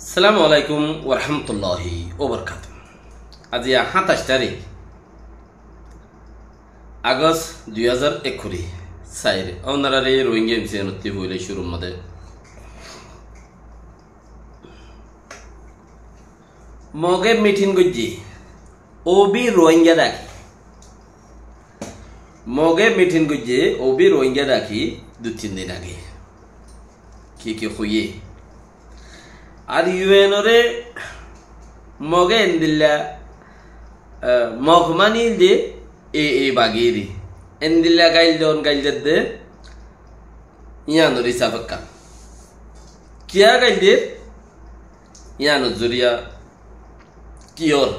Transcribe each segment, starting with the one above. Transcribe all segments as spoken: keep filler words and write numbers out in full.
Assalamu alaikum warahmatulláhi wabarakátuhu. Aijja háñtaic tarík Agost dui házar ekkuri. Sair, ónarare Rohingya M C N ottú foila cúrur mazé Moge mitin goijjé, óbi Rohingya daki. Moge mitin goijjé, óbi Rohingya daki dui tin din age. Ki ki hoiyé? Ar U N ore Moge endilla, eh, Mog mani de e, e bagiri. Endilla gail don gail de, iyanor isab ekka. Kiya gail de? Iyanor zoriya ki or?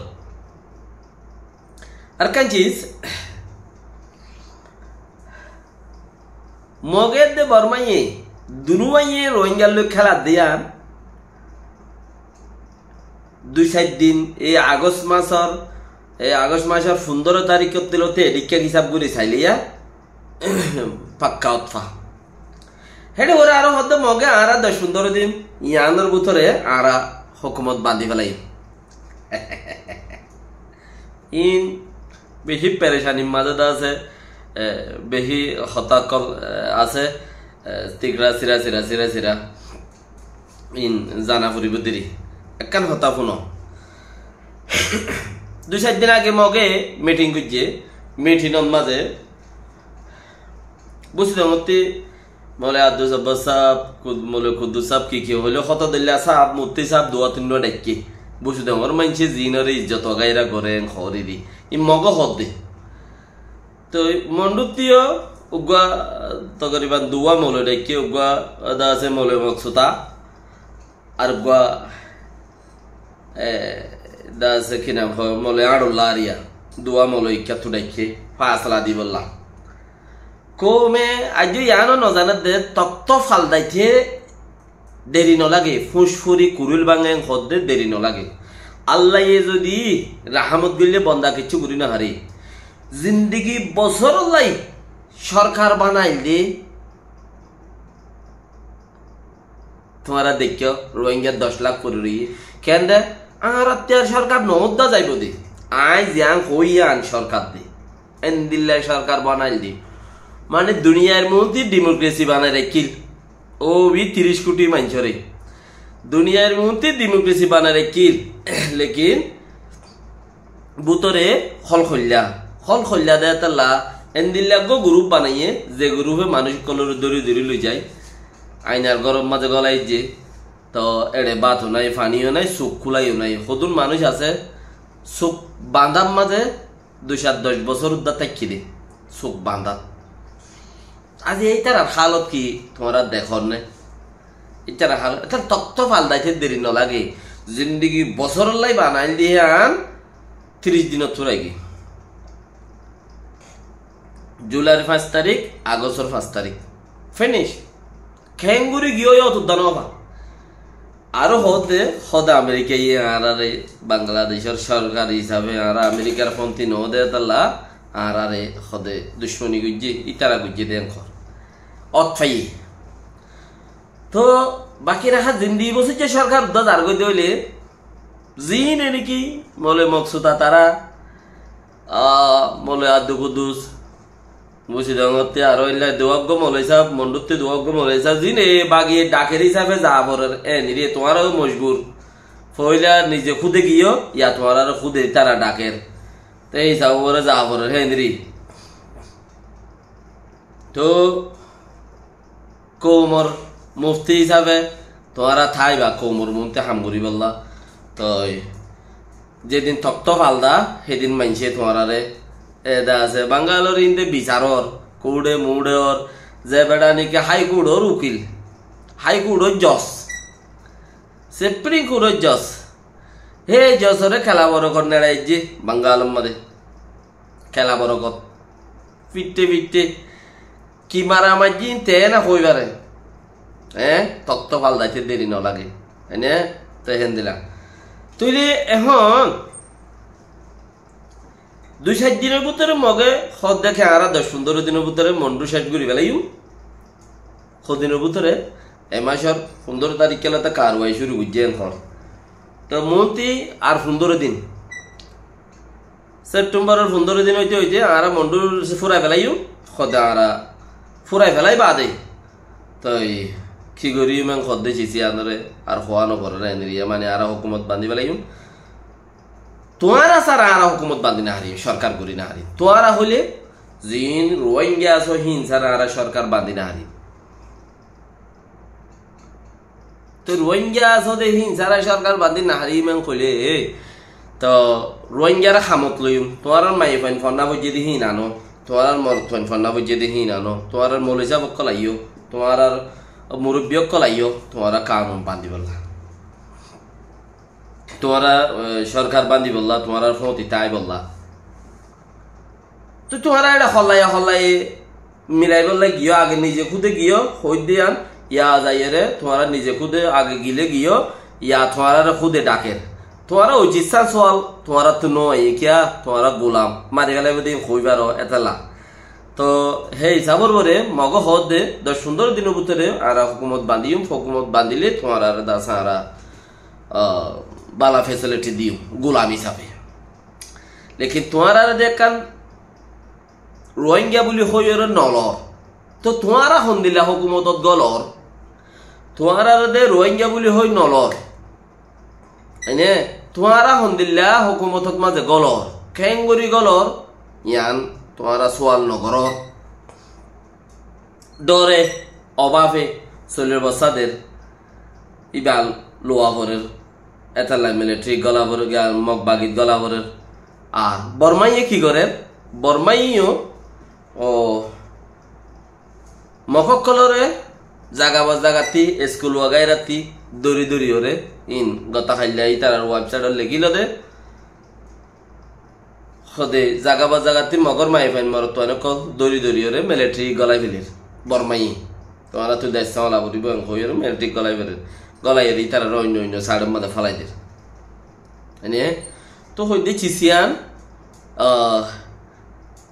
Ar ekkán ciz, Moge de Bormaye, dunuwaye Rohingyar loi kéla de yián, dui sair din, ei Agost masor, ei Agost masor fundoro tarík ottú loite edikka hisab gori saile ya, pakka otfa. Héçe fore aró hodde Moge añára doc fundoro din, iyanor bútore añára hókumot bandi felaiyum. In beci perecanir mazé de asé, e, beci hotá okkol, e, asé, e, tigra sira, sira, sira, sira. In zana foribo deri. Ekkán hotá funo. Dui sair din age Moge mitin goijjé, mitinor mazé buzi dangor te Mole Abdul Jabbar sáb, Kud-, Mole Kuddus sáb ki ki hoile, hoto dilla sáb, mufti sáb, duwa tinnuwa daikké. Buzi dangor maincé zinore izzot wagaira gore en hori di. I Moge hodde. Toi Monduttú yo uggwa, tokriban duwa mole daikké, uggwa da asé Mole Moksuta, ar uggwa, e, da asé ki nam hoó, Mole Añçulla ariya, duwa mole ikkattú daikké, fasala dibolla. Koume aijjó yiáno no zane de, tokto faldaite deri no lage, fuñs furi kurul báñge en hodde deri no lage. Allaye zodi rahamot goille bonda kiccú gori no fare. Zindigi bosórollai sorkar banail de, tuáñra deikkó, Rohingyar doc lak fori roiyé. Kende? Añárattú ar sorkar no udda zaibo de. Añí ziyan hoiyí yián sorkar de. Endilla sorkar banail de. Mane duniyair muúntu dimokrasi banai raikkíl. Óbi tiríc kuthi maincóre. Duniyair muúntu dimokrasi banai raikkíl. Lekin bútore hól hoilla. Hól hoilla de tolla endilla uggwá gurup banaiyé, ze gurupe manúic ókkolore dóri dóri loi zai. Ainar góror mazé gólai diyé. Toh eçe báto nai, faníyo nai, suk kúlaiyo nai. Hodún manúic asé, suk bañdár mazé dui sair doc bosór udda táikke de. Suk bañdát. Aijja ítarar hálot ki tuáñra dekór né? Ítarar hálot, ítarar tokto faldaite deri no lage. Zindigi bosórollai banail de yián tiríc dinottú raigi. Julair fañs tarík, Agostor fañs tarík. Finish. Kengori giyó yó tudda no fa. Aró hoóde, hoóde Amerikaye añáráre Bangladecór sorkar hísabe añára Amerikar fonti noó de tolla añáráre hoóde ducmoni goijjé, ítara goijjé de enkor. Ot faiyé. Toh baki raká zindigi bosóijja sorkar udda zargói de óile, ziíne niki Mole Moksuta tará, a, Mole Abdul Kuddus, Busidongottú aró illa duwa uggwá moloi sáb, Monduttú duwa uggwá moloi sáb, zine bagi dhaker hísabe za forer, enire tuáñrao mojbur. Foila nize kúde giyó, ya tuáñrare kúde ítara dhaker. Te hísabe fore za forer, enire. Toh, koumor mufti hísabe tuáñra táiba, koumor muúntu ham goríbolla. Toi, zedin tokto falda, hédin maincé tuáñrare, e, da asé, Bangalor inde bisar or, kude mude or, ze beça niki High Court or ukil, High Court or judge, Supreme Court or judge, hé judge ore kela boro gor neçaijje Bangalor mazé. Kela boro gor. Fitte fitte. Ki mara maijjé te na hoi fare. Eé? Tokto faldaite deri no lage. Ene? Te héndilla. Tóile ehón dui sair dinor bútore Moge hoódde ki añára doc fundoro dinor bútore Mondu céc gori felaiyum. Hodinor bútore e masor fundoro tarík kela to karwai cúru goijjé enkor. Toi muúnti ar fundóro din, Septemboror fundóro din óite óite añára Mondu fúrai felaiyum, hoódde añára fúrai felai baade. Toi ki goríyum en hoódde cici añáre ar hoóa noforer, eneriya mane añára hókumot bandí felaiyum. Tuáñra sára añára hókumot bandí nofaríyum, sorkar gorí nofaríyum. Tuáñra hoilé ziín Ruáingga asó híin sára añára sorkar bandí nofaríyum. Toi Ruáingga asó de híin sára sorkar bandí nofaríyum en hoilé, toi Ruáinggaré hamot loiyum, tuáñrar maiyafuain fonná foijjé de híin ano, tuáñrar morotfuain fonná foijjé de híin ano, tuáñrar moulovi sáb ókkol aiyó, tuáñrar murubbi ókkol aiyó, tuáñra kanun bandíbolla. Tuáñra, e, sorkar bandíbolla, tuáñrar fóñti táibolla. Toi tuáñra eçe hollaiye hollaiye milaibólla giyó, age nize kúde giyó, hoóidde yián, ya zaiyóre tuáñra nize kúde age gilé giyó, ya tuáñrare kúde dhaker. Tuáñra ucit sán sual tuáñrattú no aiyé kiyá, tuáñra gulam, mari felaibóu de hoói faro, étella. Toi hé hísabor uore Mogé hoódde doc fundóro dinor bútore añára hókumot bandíyum, hókumot bandíle tuáñrare dase añára, a, bála fesiliti diyum, gulam hísabe. Lekin tuáñrare de ekkán Ruáingga buli hoiyóre nolor. Toi tuáñra hondilla hókumotot golor? Tuáñrare de Ruáingga buli hoi nolor. Ene tuáñra hondilla hókumotot mazé golor? Keéngorí golor? Yián tuáñra sual nogoró. Dóre, obáfe, solir bossáder, íba luwa forer, étella militari gola forer, ga-, Mog bagit gola forer. Ar Bormáye ki gorer? Bormáye yó, o, Mog ókkolore zaga ba zagattí, eskul wagairati dóri dóri óre, in gotá hailla ítarar websaitot lekílo de, Hóde zaga ba zagattí Mogor maiyafuain morotfuain ókkol dóri dóri óre militari golai feler. Bormáye. Tuáñrattú dec sámala foribó en hoiyóre militari golai feler. Golai óre ítarare oinno oinno saidor mazé félai der. Ene, toi hoóidde cici yián, a,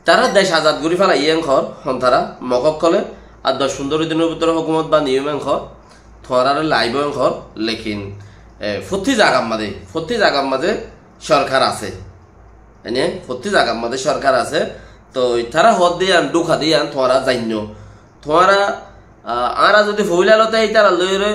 tará dec azad gorí felaiyé en hoór, hon tará, Mog ókkole, ar doc fundóro dinor bútore hókumot bandíyum en hoór, tuáñrare laibóu en hoór, lekin, e, fottí zagar mazé, fottí zagar mazé sorkar asé. Ene, fottí zagar mazé sorkar asé. Toi tará hoódde yián, dhúka de yián, tuáñra zainno. Tuáñra, a, añára zodi foóila lóti ítarar lói óre,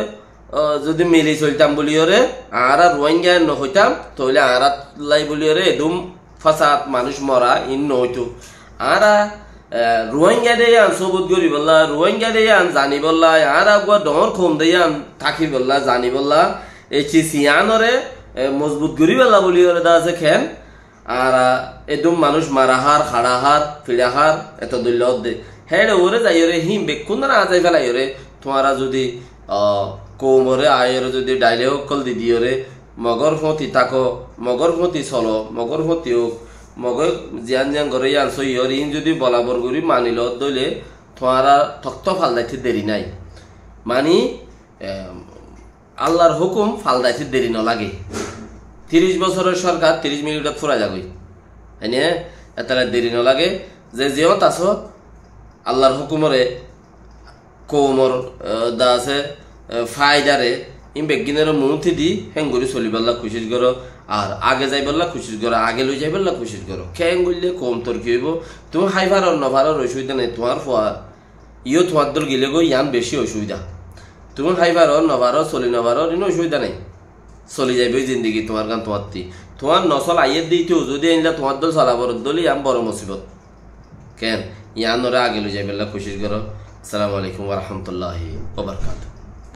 a, zodi mili soiltam buli óre, añára Ruáingga no hoitám, toile añárallái buli óre edún fásad manúic mora in no óito. Añára, e, Ruáingga de yián sobut goríbolla, Ruáingga de yián zaníbolla, añára uggúa dhoóñr koum de yián tákibolla, zaníbolla, e cici yiánoré, e, mozbut goríbolla buli óre de asé keén, añára edún manúic mara hár, haçá hár, fiçá hár, eto dóilla ódde. Héçe uore zaiyóre híin bekkúnore añzai felaiyóre, tuáñra zodi, a, koumoré aiyóre zodi dhaile ókkol di diyóre, Mogor fóñti táko, Mogor fóñti solo, Mogor fóñti ók, Moge ziyán ziyán goré yián sóiyi óre, iín zodi bolabor gorí mani loódde óile, tuáñra toktó faldaitte deri nái. Mani, e, Allar hókum faldaitte deri no lage. Tiríc bosóror sorkar tiríc minitot fúrai zagói. Ene, ettólla deri no lage. Ze ziyót asó, Allar hókumoré, koumor, e, de asé, e, faidaré, iín beggúnoré muúnti di, héngorí solibólla kucíc goró, ar age zaibólla kucíc goró, age loi zaibólla kucíc goró. Keéngoillé koum torki óibou, tuñí hái faror no faror ocubida nái, tuáñr fua Iyó tuáñr dóil gilé goi, yián bicí ocubida. Tuñí hái faror, no faror, soli no faror, iín ocubida nái. Soli zaibói zindigi tuáñr gán tuáñtti. Tuáñr nosol aiyér de íte uzudi aindilla tuáñr dóil sola foredde óile yián boro musibot. Keén? Yiánoré age loi zaibólla kucíc goró. Assalamu alaikum wa rahmatullahi wa barakatuhu.